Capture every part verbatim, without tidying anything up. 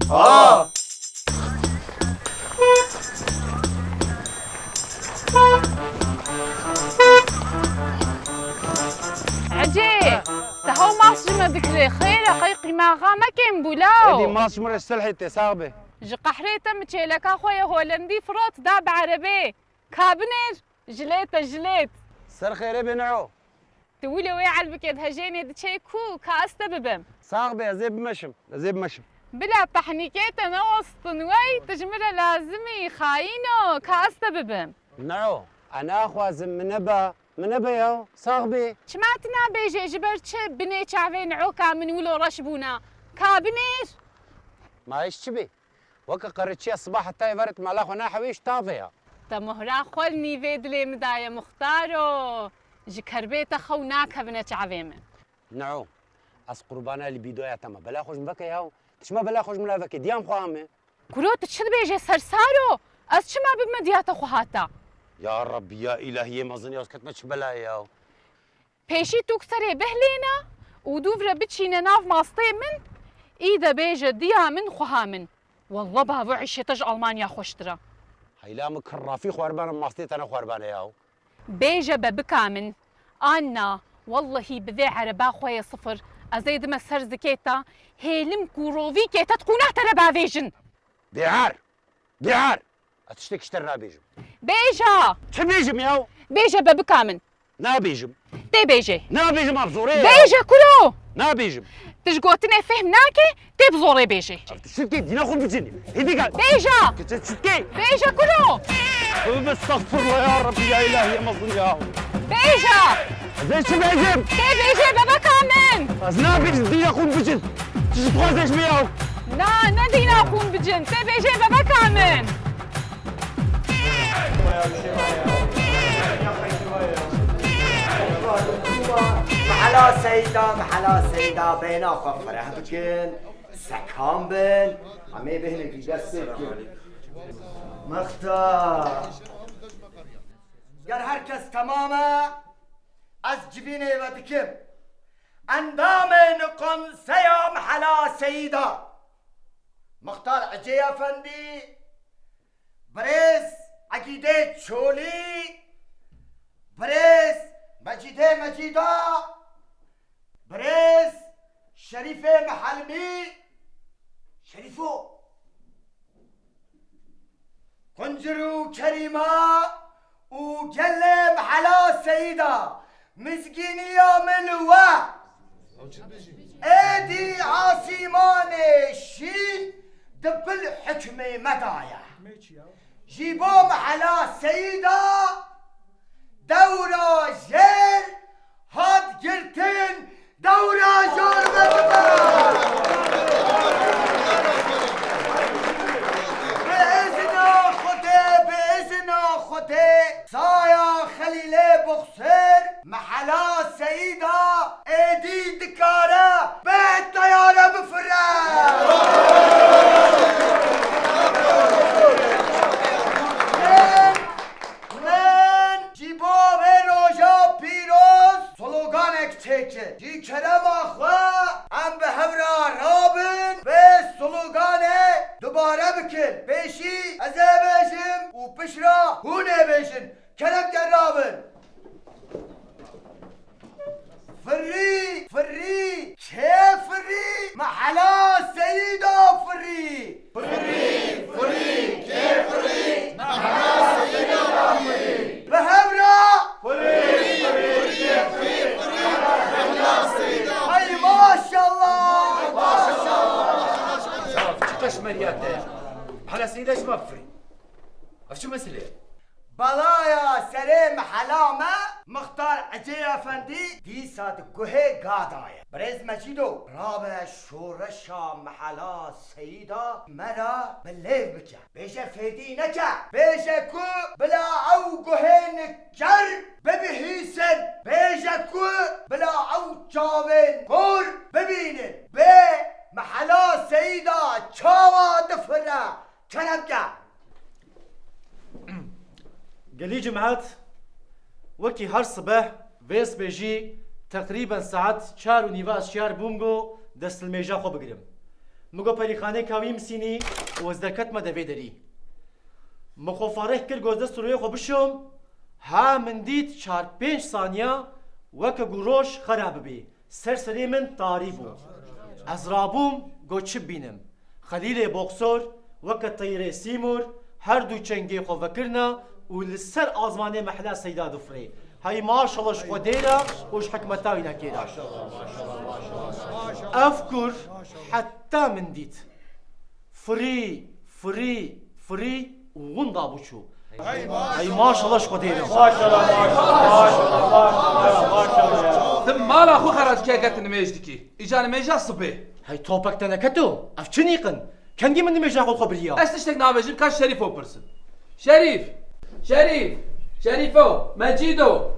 Ha! Ecê, te hew mas ji me bikirê, xêr e, qey qîmaxa me kêm bû law. Êdî mas ji min re ji te lihê tê, sax bê. Ji qehrê te min çêleka xwe yê Holendî firot da bi erebê. Ka binêr, jilêt e, jilêt. Ser xêrê bê Neo. Tu wilo wê elbikê dihejênê diçê ku ka ez te bibim. Sax be, ez ê bimeşim, ez ê bimeşim. Bila pehnîkê te neostin wey, tu ji min re lazim î, xayîno, ka ez te bibim. Neo, ez naxwazim, min nebe, min nebe ya, sax bê. Çima tu nabêjê ji ber çi binê çavê Neo ka min wilo reş bûna? Ka binêr. Ma hêj çi bê? Weke qereçiya siba heta êvarê tu mala xwe nahewî ji tavê ya. Te mohra xwe li nîvê dilê min daye muxtaro. Ji kerbê te xew nakevine çavê min. Neo, ez qurbana libidoya te me. Bela xwe ji min veke yaw. Tu çima bela xwe ji min re veke? Diya min xwe hame. Kuro tu çi dibêjê sersaro? Ez çima bibime diya te xwe hata? Ya Rabbî ya îlahiyê mezin ya ez ketime çi belayê yaw. Pêşî tûk serê bihlêne û dûv re biçîne nav mastê min, î de bêje diya min xweha min. Wallah bavo îşê te ji Almanya xweştir e. Heyla min kirrafî xwerbane mastê te ne xwerbane yaw. Bêje bebika min, Anna, wellehî bi vê ereba xwe yê sifir ez ê dime ser zikê te, hêlim ku rovîkê te di qûna te re bavêjin. Bêher! Bihar! Ez tiştek ji te re nabêjim. Bêja! Çi bêjim yaw? Bêje bebika min. Nabêjim. Tê bêjê. Nabêjim ev zorê ye. Bêje kuro! Nabêjim. Tu ji gotinê fehm nake, tê bi zorê bêjê. Ev tu şirkê dîna xwe bicinî. Hêdî gel. Bêja! Keçe çirkê. Bêje kuro! Tövbe estağfurullah ya Rabbi ya ilahi ya mazlum ya. Bêja! Ez ê çi bêjim? Tê bêjê bebeka min! Ez nabêjim dîna xwe bicin. Çi ji dixwazê ji min yaw? Na, ne dîna xwe bicin. Tê bêjê bebeka min! Mehela Seyda, Mehela Seyda, beyna xwe fireh bikin, sekan bin. Em ê bêhnekî dest pê bikin. Mextar. Ger her kes temam e, ez civînê ve dikim. Endamên Konseya Mehela Seyda, Mextar Ecê Efendî, Birêz Egîdê Çolî, Birêz Mecîdê Mecîda, Birêz Şerîfê Mihelmî, Şerîfo, Quncir û Kerîma û gelê Mehela Seyîda. Mizgîniya min li we. Êdî asîmanê şîn di bil hikmê me de ye. Ji bo Mehela Seyîda dewra jêr hat girtin, dewra jor vedibe. Bi izna Xwedê, bi izna Xwedê, saya Xelîlê Buxsir, Mehela Seyîda êdî dikare bê teyare bifire. Min, min ji bo vê roja pîroz sloganek çêkir. Ji kerema xwe em bi hev re rabin vê sloganê dubare bikin. Pêşî ez ê bêjim û piştre hûn ê bêjin. Kerem ke rabin. Firî, firî, kê firî? Mehela Seyîda firî. Firî, firî, kê firî? Mehela Seyîda firî. Bi hev re. Firî, firî, kê firî? Mehela Seyîda firî. Hey maşallah. Maşallah. Ya çi qeşmeriya te. Mehela Seyîda çima firî? Ev çi mesele ye? Belaya serê mehela me Mixtar Ecê Efendî dîsa di guhê ga de ye. Birêz Mecîdo, rabe şoreşa mehela Seyîda me re bi lêv bike. Bêje fêdî neke. Bêje ku bila ew guhên ker bibihîsin. Bêje ku bila ew çavên kor bibînin. Bê mehela Seyîda çawa difire. Kerem ke. Gelî cimat, wekî her sibeh, vê sibê jî teqrîben saet çar û nîve ez şiyar bûm go destilmêja xwe bigirim. Min got perîxanê kawî misînî û ez derketime devê derî. Min xwe fareh kir, got dest û rûyê xwe bişom, ha min dît çar pênc saniya weke ku roj xera bibê. Ser serê min tarî bû. Ez rabûm, got çi bibînim. Xelîlê boksor weke teyrê sîmor her du çengê xwe vekirine û li ser azmanê mehla Seyda difirê. Hey maşallah ji Xwedê re û ji hikmeta wî nekê re. Ev kur heta min dît. Firî, firî, firî û winda bû çû. Hey maşallah ji Xwedê re. Maşallah, maşallah, maşallah, maşallah, maşallah ya. Ti mala xwe xera dikî, heke ti nimêj dikî. Îca nimêja sibê. Hey topek te neketo. Ev çi nîqin? Kengî min nimêja xwe xwe biriya. Ez tiştek nabêjim, ka Şerîfo pirsin. Şerîf! Şerîf! Şerîfo! Mecîdo!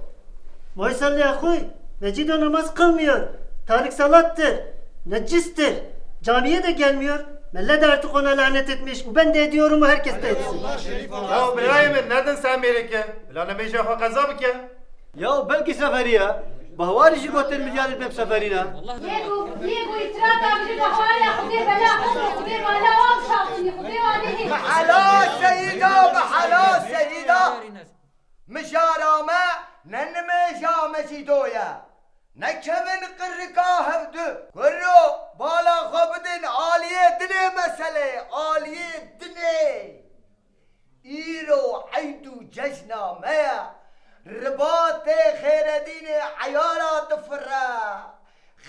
Vay salli ya xwî, Mecido namaz kılmıyor. Tarık salattır. Necistir. Camiye de gelmiyor. Millet de artık ona lanet etmiş. Ben de ediyorum, o herkes de etsin. Ya birayê min, nedin sen mêreke. Bila nimêja xwe qeza bike. Ya belkî seferî ye. Bawarî jî gotin milyarê bê seferî ne. Yê ku, yê ku îtirata bide bawarê Xwedê bela xwe, Xwedê mala wan şaxinî, Xwedê wan nehê. Bi hela Seyda, bi hela Seyda. Mijara me ne nimêja Mecîdo ye. Ne kevin qirrika hevdu. Kurro, bala xwe bidin aliyê dinê meselê, aliyê dinê. Îro eyd û cejna me ye. Ribatê Xêredînê eyara difire.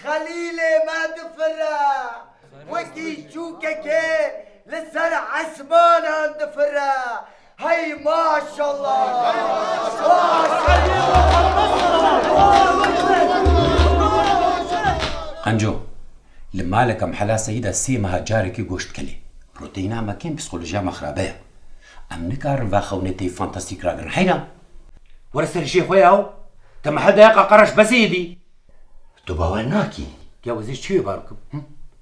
Xelîlê me difire. Wekî çûkekê li ser esmanan difire. Hey maşallah! Qenco, li maleke mehela Seyîda sê meha carekê goşt dikelê. Proteîna me kêm, psîkolojiya me xirabe ye. Em nikarin va xewnê tê fantastîk ragirin. Heyran! Were ser hişê xwe yaw. Te mehel daye qaqaraş besê yedî. Tu bawer nakî. Ya ez ê çi wê bar bikim? Hı?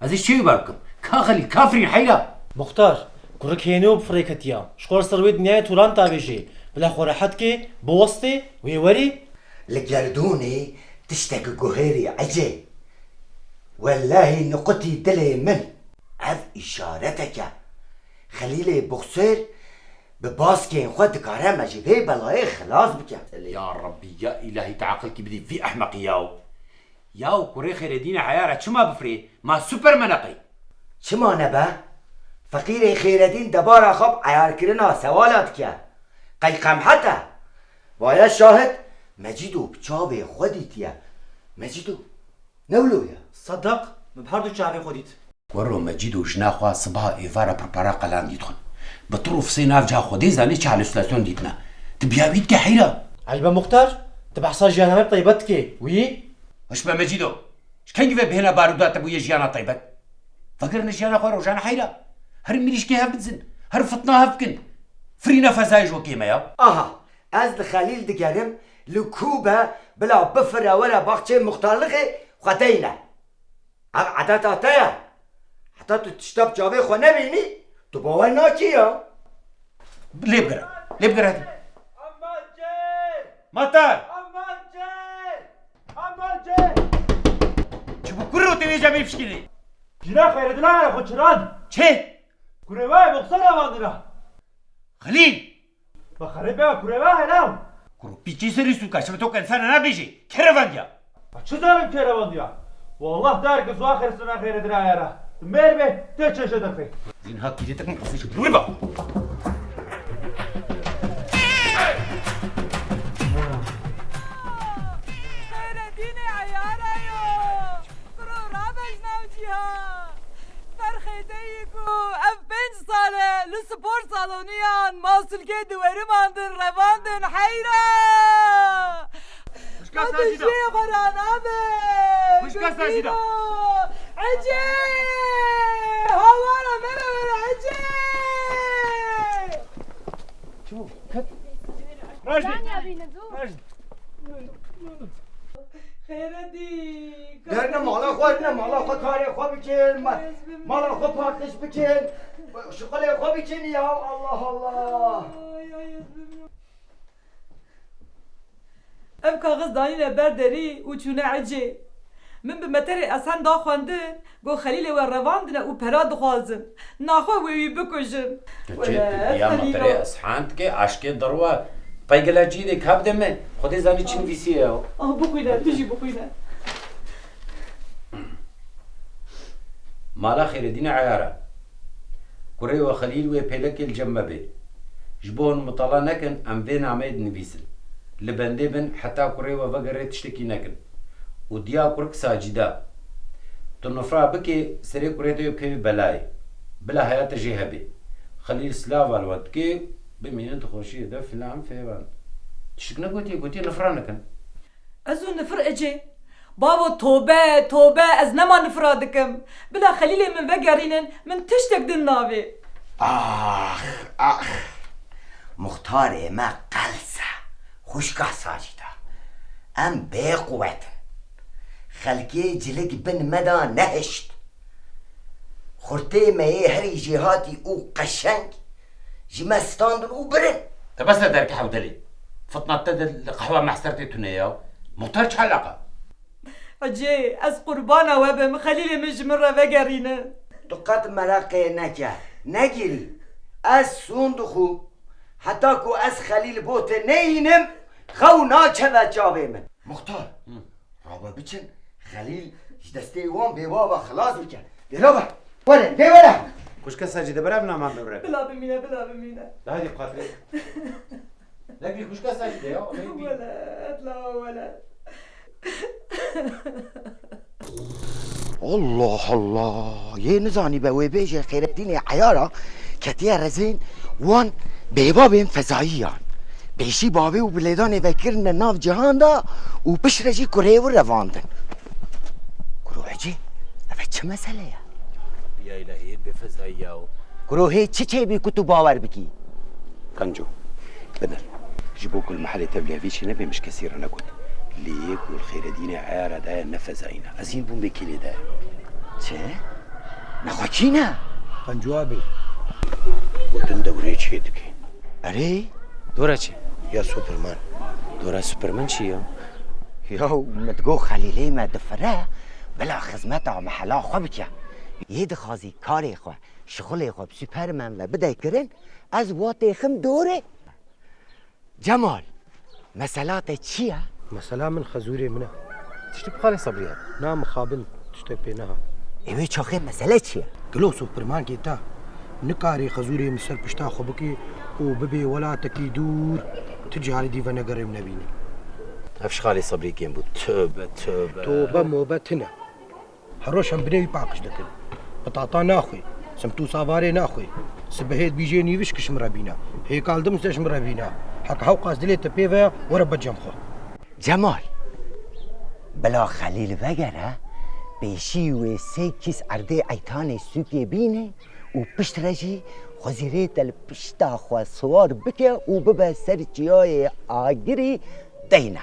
Ez ê çi wê bar bikim? Ka Xelîl, kafirîn heyra. Muxtar, kurik hênî û bi firê ketiya. Ji xwe ser wê dinyayê turan tavêjê. Bila xwe rehet kê, biwestê, wê werî. Li gerdûnê tiştek guhêrî ecê. Wellahî niqutî dilê min. Ev îşaretek e. Xelîlê boxer bi baskên xwe dikare me ji vê belayê xilas bike. Ya Rabbî, ya Îlahî, te aqilkî bidî vî ehmeqî yaw. Yaw, kurê Xêredînê eyara çima bifirê? Ma Superman e qey? Çima nebe? Feqîrê Xêredîn debara xwe bi eyarkirina sewala dike. Qey qemhet e? Vaye şahid, Mecîdo bi çavê xwe dîtiye. Mecîdo, ne wilo ye? Sedeq, min bi her du çavê xwe dît. Wero Mecîd û jina xwe sibaha êvara pirpara qelan dîtxin. Bi tir û fisê navca Xwedê zanê çi halûsinasyon dîtine. Ti biya wî dike heyra. Eybe Muxtar, ti behsa jiyana me bi teybet dikê, wî? Hiş be Mecîdo. Ji kengî ve bihêna barûda te bûye jiyana teybet? Vegirine jiyana xwe rojane heyra. Her mirîşkê hev bidizin. Her fitna hev bikin. Firîne fezayê ji wekê me ya. Aha, ez li Xelîl digerim, li kû be, bila bifire were baxçeyê muxtarlixê xwe deyne. Ev edeta te ye. Heta tu tişta bi çavê xwe nebînî, tu bawer nakî ya. Lê bigire. Lê bigire hadi. Matar! Çi bû kurro, tê vêca bê fişkirî? Jina Xeyredîna ye xwe çiran. Çi? Kurê wayê boxer avandina. Xelîl! Ba xerê be, kurê we hela. Kuro pîçê serî sûka, şebeto ke insana nabêjê. Kerevandiya. Ba çi zanim kerevandiya? Wallah der ki zua xersina Xeyredîna ye ra. Mêr be, te çeşe derxê. Zîn ha kîrê te kin qasê şi. Dur ba. Xeyredînê eyara yo. Kuro rabe ji nav cîha. Ferxê te yî ku ev pênc sal e li spor saloniyan masulkê di weriman din revandin heyra. Wişka Sajîda. Jê xwe ranabe. Wişka Sajîda. Ecê! Hawara mere were Ecê! Çi bû? Ket. Rajdî. Rajdî. Xêretî. Derne mala xwe, ne mala xwe, karê xwe bikin, ma-, mala xwe partiş bikin. Şixulê xwe bikin ya, Allah Allah. Ay, ay, ez bilmiyorum. Ev kaxiz danîne ber derî û çûne ecê. Min bi meterê Esen da xwendin, got Xelîlê we revandine û pera dixwazin. Naxwe wê wî bikujin. Tu çi, tu diya meterê Esen dikê, aşkê derwa peygela cî de kap de me. Xwedê zanî çi nivîsiye ya. Ah, bixwîne, tu jî bixwîne. Mala Xêredînê Eyara. Kurê we Xelîl wê pêlekê li cem me bê. Ji bo hûn mitala nekin, em vê nameyê dinivîsin. Li bendê bin heta kurê we vegere tiştekî nekin. Û diya kurik Sacîda. Tu nifra bikê, serê kurê te bikevî belayê. Bila heya te jê hebê. Xelîl silava li we dikê, bimîne di xweşiyê de filan fêvan. Tiştik negotiye, gotiye nifra nekin. Ez û nifir ecê. Bavo tobe, tobe, ez nema nifira dikim. Bila Xelîlê min vegerînin, min tiştek din navê. Ax, ax. Muxtarê me qels e. Xwişka Sacîda. Em bêquwet in. Xelkê cilik bin me da nehişt. Xurtê me yê herî jêhatî û qeşeng ji me standin û birin. Te bes e derke hewdelê. Fitna te de li qehwa mehser tê tune ya. Muxtar çi eleqa? Ecê, ez qurbana we bim, Xelîlê min ji min re vegerîne. Tu qet mereqê neke, negirî. Ez sûn dixwim. Heta ku ez Xelîl bo te neyînim, xew naçeve çavê min. Muxtar, rabe biçin, Xelîl ji destê wan bêbava xilas bike. Dê rabe, were, dê were. Xwişka Sacîde, bira vina man bibire. Bila bimîne, bila bimîne. Haydi qatirê. Nekî xwişka Sacîde ya, o neyî bî. Welet, la welet. Allah Allah! Yê nizanîbe wê bêje Xêretînê Eyara ketiye rezên wan bêbabên fezayiyan. Pêşî bavê û bilêdanê vekirine nav cihan de û piştre jî kurê wî revandin. Kuro ecê, eve çi mesele ye? Ya îlahî, bê fezayî ya o. Kuro hê çi çêbî ku tu bawer bikî? Qenco, bide. Ji bo ku li mehelê te vê çi nebe, min ji kesî re negot. Lê yê ku li Xêredînê Eyara daye ne fezayî ne. Ez hîn bûm bê kî lê daye. Çi? Nexwe kî ne? Qenco abi. Gotin dewrê çê dike. Erê? Dora çi? Ya Superman. Dora Superman çi ya? Ya, min digot Xelîlê me difire, bila xizmeta mehela xwe bike. Yê dixwazî karê xwe, şixulê xwe bi Superman ve bide kirin, ez wa têxim dorê. Cemal, mesela te çi ye? Mesela min xezûrê min e. Tiştî bi xalê Sebrî ye. Na mixabin tiştek pê nehat. Ê wê çaxê mesele çi ye? Gelo Supermankê te nikarî xezûrê min ser pişta xwe bikî û bibê welatekî dûr, tu carî dî venegere min nebînî. Ev ji xalê Sebrî kêm bû. Tövbe, tövbe. Tobe mobe tune. Her roj em binê wî paqij dikin. Pitata naxwî, simtû savarê naxwî. Sibehê dibîjê nîviş ki ji min re bîne. Hêkal dim se ji min re bîne. Heke hewqas dilê te pê ve ye, were be cem xwe. Cemal, bila Xelîl vegere, pêşî wê sê kîs erdê eytanê sûkê bîne û piştre jî xwezîrê te li pişta xwe siwar bike û bibe ser çiyayê agirî deyne.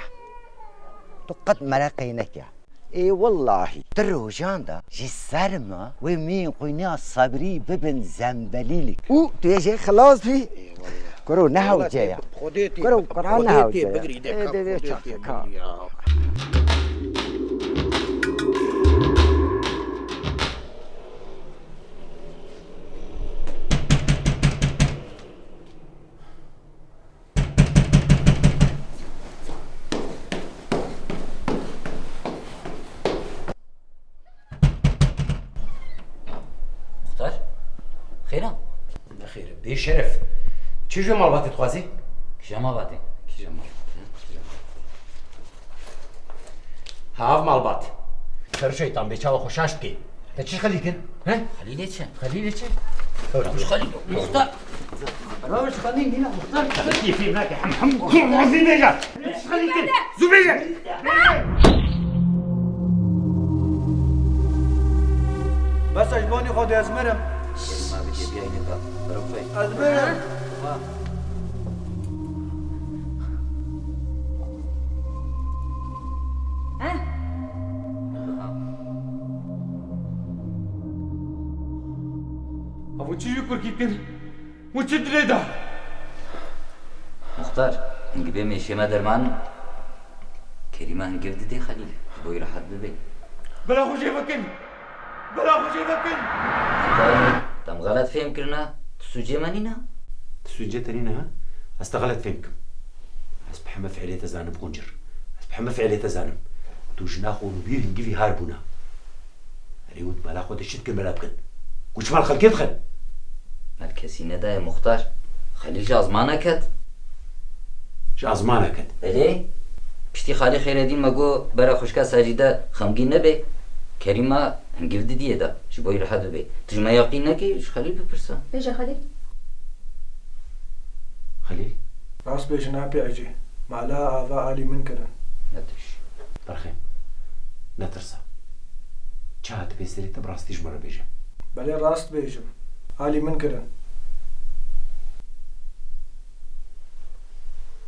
Tu qet mereqê neke. Ê wellahî, tu rojan de ji ser me wê mîn quyniya Sebrî bibin zembilîlik. Û tu yê jê xilas bî? Ê wallah. Kuro ne hewce ya. Xwedê tê, Kuro, Quran ne Xwedê hewce tê ya. Bigirî de Ê, ka, dê, dê, Xwedê çax, tê ka. Bigirî ya. Muxtar? Xêr e? Nexêr, bê şeref. Çi ji malbatê dixwazî? Kîja malbatê? Kîja malbatê? Kîja malbatê? Ha, ev malbat. Ser şeytan bê çawa xwe şaş dikê. Te çi Xelîl kir? He? Xelîlê çi? Xelîlê çi? Rewş Xelîl. Muxtar. Rewş Xelîl nîne Muxtar. Keyfî nake. Hem, hem. Razî bêje. Çi Xelîl kir? Zû bêje. Bes e, ji bo nî xwe dê ez mirim. Gelin ma bidê biyayne ka. Bırak koy. Ez mirim. Ha. Heh. Ev çi yû kurkî kir? Û çi dilê da? Muxtar, hingivê mêşê me derman, Kerîma hingiv didê Xelîl, ji bo wî rehet bibe. Bela xwe jê vekin! Bela xwe jê vekin! Te min xelet fêm kirine, tu sûcê me nîne? Tu sûcê te nîne, ha? Ez te xelet fêm kim. Ez bi heme fiilê te zanim Xuncir. Ez bi heme fiilê te zanim. Tu jina xwe nûbî û hingivî har bûna. Erê û di mala xwe de çi dikin bela bikin? Ku çima li xelkê dixin? Me li kesî nedaye muxtar. Xelîl ji azmana ket. Ji azmana ket? Belê. Piştî Xalî Xêredîn me got, bera xwişka Secîde xemgîn nebe. Kerîma hingiv didiyê de, ji bo wî rehet bibe. Tu ji me yaqîn nekî, ji Xelîl bipirse. Bêje Xelîl. Xelîl? Rast bêje, ne pê ecê. Mala ava alî min kirin. Netiş. Berxê, netirse. Çi hatibê serê te bi rastî ji min re bêje. Belê rast bêjim. Alî min kirin.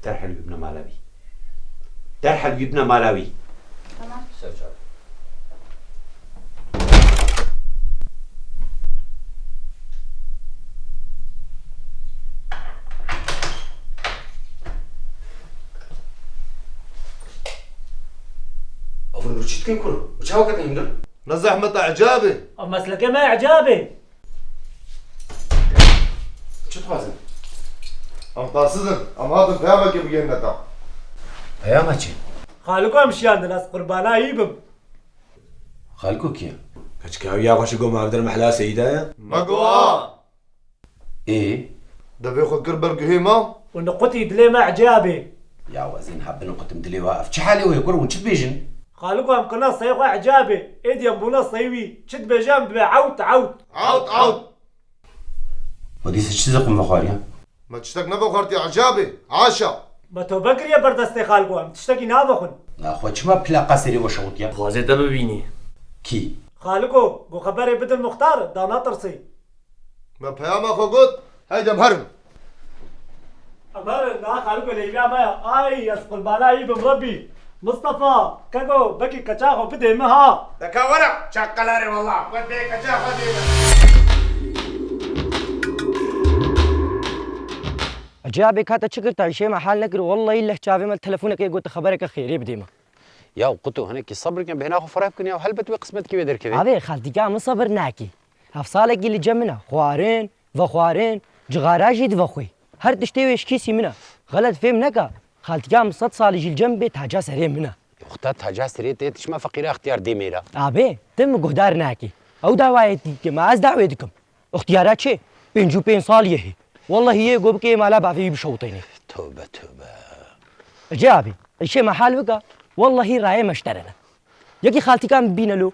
Derhal wî bine mala wî. Derhal wî bine mala wî. Tamam. Ser çav. Ev hûn çi dikin kuro? Û çawa ketin hundir? Ne zehmet e, ecabê. Ev mesleke me ecabê. Çi dixwazin? Em qasid in. Em hatin peyamekê bigihîne te. Peyama çi? Xaliko em şiyandin, ez qurbana wî bim. Xaliko kî ye? Keçika ew ya xweşik got me ev der mehla Seyîda ye. Me got a. Ê? Devê xwe kir ber guhê me. Û niqutî dilê me ecabê. Ya ez ê niha biniqutim dilê we. Ev çi halê we ye kuro, hûn çi dibêjin? Xaliko em kirina seyê xwe ecabê. Êdî em bûna seyê wî. Çi dibêje em dibe ewt ewt. Ewt ewt. We dîsa çi ziqim vexwariye? Me tiştek nevexwartiye ecabê. Aşa. Me tobe kiriye ber destê Xaliko, em tiştekî navexwin. Na xwe çima plaqa serê we şewitiye? Dixwaze te bibînî. Kî? Xaliko, got xeberê bidin muxtar, da natirsî. Me peyama xwe got, heyde em herin. Em herin, niha Xaliko leyviya me ya. Ay, ez qurbana wî bim Rebî. Mistefa, keko, bekî keça xwe bidê min ha. De ka were, çaqqelarê wela, we bê keça xwe dê min. Ecê abê ka te çi kir, te îşê me hal nekir, wellahî leh çavê me li telefonekê got, te xebereke xêrê bidê me. Ya Quto, hinekî sebir kin, bêhna xwe fireh bikin ya, helbet wê qismetkî wê derkeve. Abê, xaltîka min sebir nakî. Ev salekî li cem min e. Xwarin, vexwarin, cixara jî divexwê. Her tiştê wê ji kîsî min e. Xelet fêm neke. Xaltîka min sed salî jî li cem bê, taca serê min e. Xwe te taca serê tê, tu çima feqîra extiyar dê mêra? Abê, tu min guhdar nakî. Ew dawayê dike, ma ez dawê dikim. Extiyara çê? Pêncî û pênc salî ye hê. Wellahî yê go bike yê mala bavê wî bişewitênê. Tobe, tobe. Ecê abî, îşê me hal bike. Wellahî rayê me ji te re ne. Yekî xaltîka min bîne lo.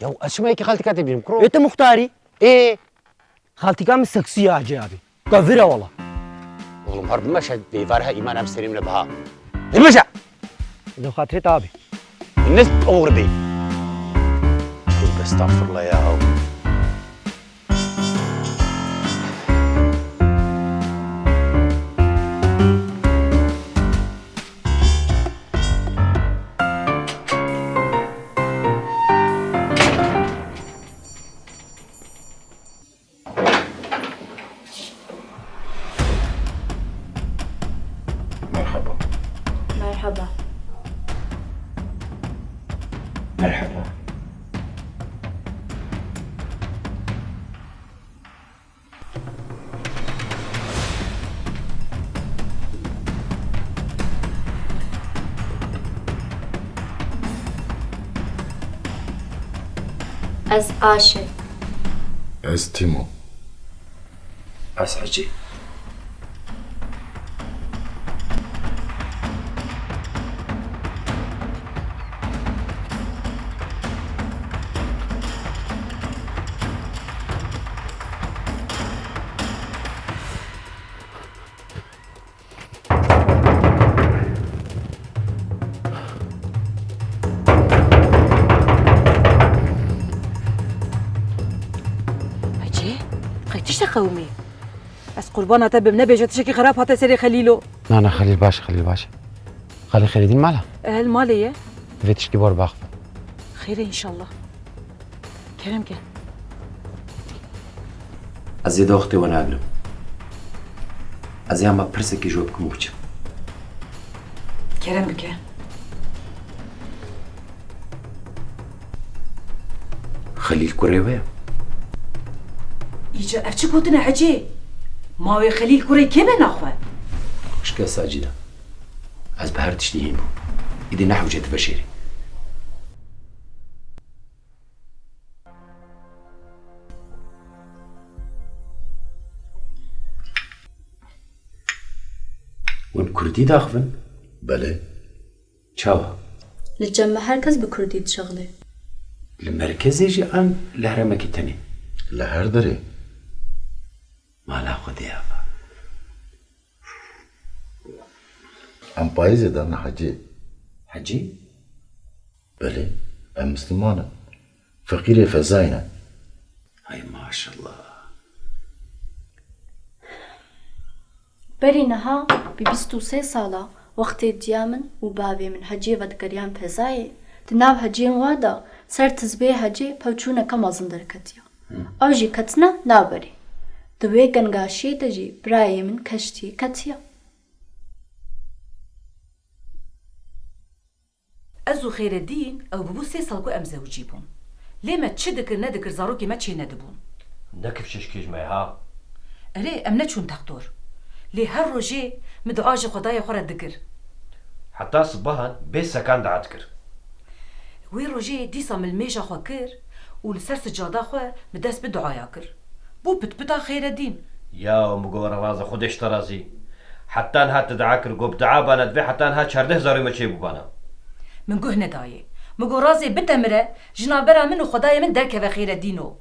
Ya ez çima yekî xaltîka te bînim, kuro? Ê tu muxtarî. Ê. Xaltîka min seksî ya Ecê abî. Kevir e wela. Oğlum, harbi meşe bêvar ha, îman em serê min e biha. Hilmeşe! Di xatirê te abî. Ne oğur bê. Tövbe estağfurullah ya. Merhaba. Merhaba. Merhaba. Ez Aşe. Ez Tîmo. Ez Hecî. Hecî, qey tişte qewimî? Ez qurbana te bim, nebêje tiştekî xerab hate serê Xelîlo. Na, na, Xelîl baş e, Xelîl baş e. Xalî Xêredîn mala? E, li malê ye. Divê tişkî bor baxve. Xêr e înşallah. Kerem ke. Ez zêde wextê we nagirim. Ez ê hema pirsekê ji we bikim û biçim. Kerem bike. Xelîl kurê we ye. Îca ev çi gotine Hecê? Ma wê Xelîl kurê kê be naxwe? Xwişka Sacîda. Ez bi her tiştî hîn bûm. Îdî nehewce tu veşêrî. Hûn kurdî daxivin? Belê. Çawa? Li cem me her kes bi kurdî dişexile. Li merkezê jî an li herêmekî tenê? Li her derê. Mala Xwedê ava. Em payîzê de ne hecî. Hecî? Belê, em misliman in. Feqîrê fezayê ne. Hay maşallah. Berî niha bi bîst û sê sala wextê diya min û bavê min hecê vedigeriyan pezayê, di nav hecên wa de ser tizbê hecê pevçûneke mezin derketiya. Ew jî ketine nav berê. Di wê gengaşiyê de jî birayê min keştiyê ketiya. Ez û Xêredîn ew bûbû sê sal ku em zewicî bûn. Lê me çi dikir nedikir zarokê me çê nedibûn. Ne kifşeşkêj me ha. Erê, em neçûn textor. Lê her rojê min dua ji Xwedayê xwe re dikir. Heta sibahan bê sekan dua dikir. Wê rojê dîsa min li mêja xwe kir û li ser sicada xwe bi dest bi duaya kir. Bû pitpita Xêredîn. Ya min got, were razî, Xwedê ji te razî. Heta niha tu dua kir, got bi dua bana divê heta niha çardeh zarê me çê bûbana. Min guh nedayê. Min got razê bide min re, ji navbera min û Xwedayê min derkeve Xêredîno.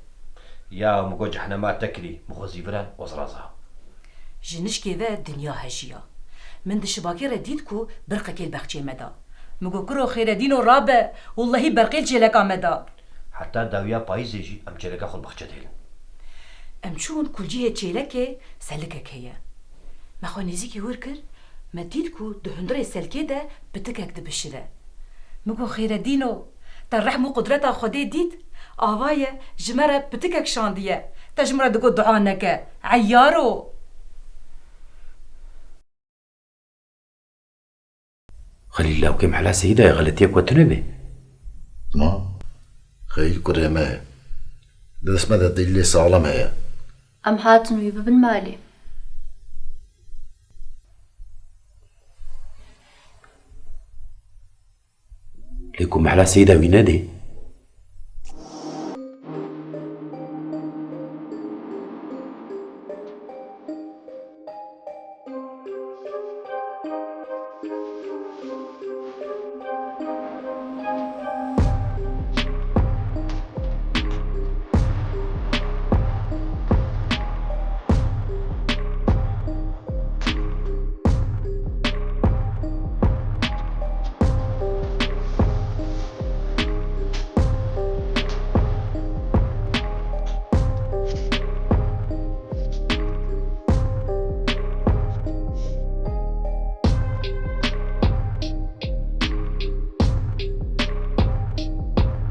Ya min got cehnema te kirî, min xwe zîviran oz raza. Ji nişkê ve dinya hejiya. Min di şibakê re dît ku birqekê li bexçê me da. Min got kuro Xêredîno rabe, wellehî berqê li çêleka me da. Heta dawiya payîzê jî em çêleka xwe li baxçe dihêlin. Em çûn kulcihê çêlekê selikek heye. Me xwe nêzîkî wir kir, me dît ku di hundirê selkê de pitikek dibişire. Min got Xêredîno, te rehm û qudreta Xwedê dît, ava ye ji me re pitikek şandiye, te ji min re digot dua neke, eyaro! Xelîl lawkê mehla Seyîda ye, xeletiyek we tune bê. Ma, Xelîl kurê me ye. Di dest me de delîlê saxlem heye. Em hatin wî bibin malê. Lê ku mehla Seyîda wî nedê,